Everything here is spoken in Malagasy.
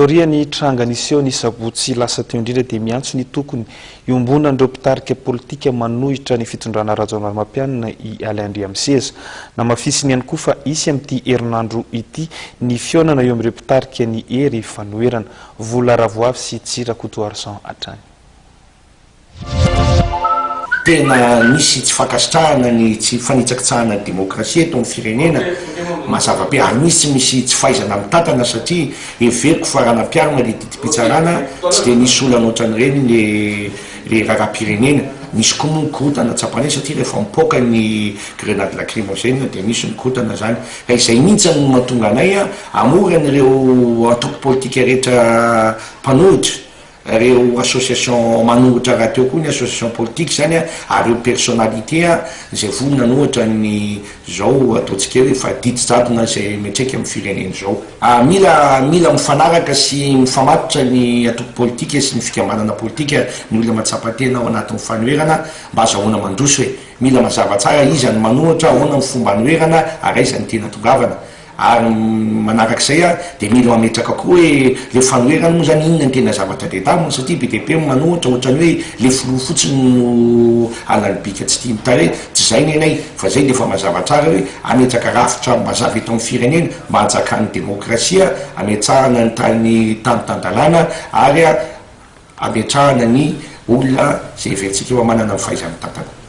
Taorian'ny tranga niseho ny sabotsy lasa teo indrindra dia miantso ny tokony iombonan'ireo mpitarika politika manohitra ny fitondrana Rajaonarimampianina i Alain Andriamiseza. Namafisiny ihany koa fa hisy amin'ity herinandro ity ny fihaonana eo amin'ireo mpitarika ny hery fanoherana. Vola Ravoavy sy Tsiry Rakotoarison hatrany. Tena misy tsy fankasitrahana ny tsy fanitsakitsahana ny demokrasia eto amin'ny firenena, mazava be, ary misy misy tsy fahaizana mitantana satria heveriko fa raha nampiharina le didim-pitsarana tsy dia nisy olana ohatran'ireny le le raharaham-pirenena, nisy koa moa ny korontana tsapanay satria rehefa mipoaka ny grenade lacrymogène dia misy ny korontana zany, ka izay mihitsy no mahatonga anay hamory an'ireo antoko politika rehetra mpanohitra Reo association manohitra rahateo koa ny association politique zany a, ary reo personnalité a zay vonona hanohitra ny zao ataontsika hoe fa didy jadona zay miantraika amin'ny firenena izao. Mila mila mifanaraka sy mifamatotra ny antoko politika sy ny fikambanana politika ny olona mahatsapa tena ao anatin'ny fanoherana mba azahoana mandroso e. Mila mazava tsara iza no manohitra, ahoana ny fomba anoherana ary aiza no tiana tongavana. Ary manarak'izay a, dia mila mametraka koa hoe le fanoherana moa zany inona no tena zavatra tadiavina satria be dia be ny manohitra ohatran'ny hoe le filoha fotsiny no halan'ny bika tsy tiany tarehy, tsy zay nenay fa zay dia efa mazava tsara hoe hametraka rafitra mazava eto amin'ny firenena mba hanjakan'ny demokrasia, hametrahana ny tany tany tan-dalàna ary hametrahana ny olona izay heverintsika hoe manana ny fahaiza-mitantana.